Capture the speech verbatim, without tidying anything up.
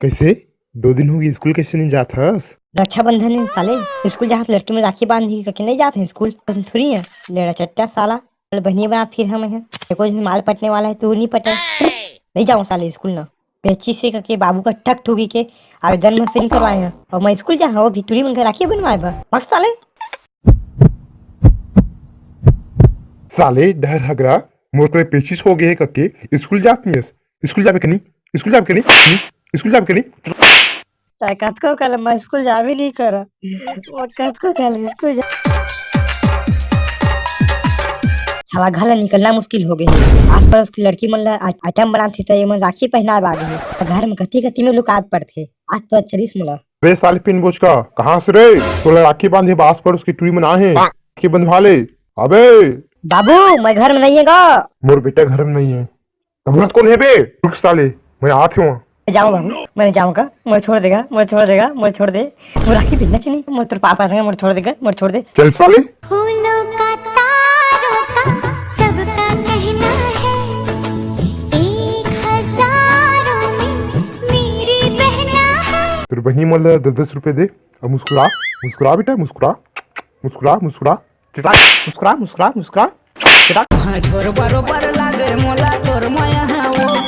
कैसे? दो दिन होगे, स्कूल कैसे नहीं जात हस? रक्षाबंधन हे साले, स्कूल जात लड़की मन राखी बांधही कहिके नहीं जात हे स्कूल। अइसन थोड़ी हे, लेड़ा चट्टा साला, बहिनी बना फिर हम हे। एको झन माल पटने वाला हे, तू नहीं पटे। नहीं जाऊँ साले स्कूल ना। पेचिस हे कहिके बाबू का टक ठोकी के आवेदन में sign करवाए हे। अउ मैं स्कूल जा हँव, वो भी टूरी मन के राखी बनवाए बर। भाग साले। साले डहर हगरा, मोर करा पेचिस होगे हे कहिके स्कूल जात नहीं हस। स्कूल जाबे के नहीं? स्कूल जाबे के नहीं? हम्म? स्कूल जाबे के नहीं? तैं कतको कह ले, मैं स्कूल जाबे नहीं करँव। वो कतको कह ले, स्कूल जा। साला घर ले निकलना मुश्किल होगे हे। आस पड़ोस के लड़की मन ला आ-, item बनाथे त ये मन राखी पहनाए बर आगे हे। घर में कति कति में लुकाए पड़थे। आज तो चलिस मोला। बे साले पिन बोचका, कहाँ से रे? तोला राखी बांधे बर आस पड़ोस के टूरी मन आए हे। राखी बंधवा ले। अबे। बाबू, मैं घर में नहीं हे गा। मोर बेटा घर में नहीं हे। तब रात कौन हे बे? रुक साले, मैं आत हँव। मैं जाऊँ बाबू, मैं जाऊँ का? मोर छोड़ देगा, मोर छोड़ देगा, मोर छोड़ दे। मोर राखी बिन्ना चुनी, मोर तोर पापा संग, मोर छोड़ देगा, मोर छोड़ दे। चल साले। फूलों का तारों का सबका कहना है, एक हजारों में मेरी बहना है। तोर बहिनी मोला दस दस रुपये दे, अब मुस्कुरा, मुस्कुरा बेटा, मुस्कुरा, मुस्कुरा, मुस्कुरा। चिटा, मुस्कुरा, मुस्कुरा, मुस्कुरा। चिटा। हाँ, छोर बरोबर लागे मोला तोर मया है वो।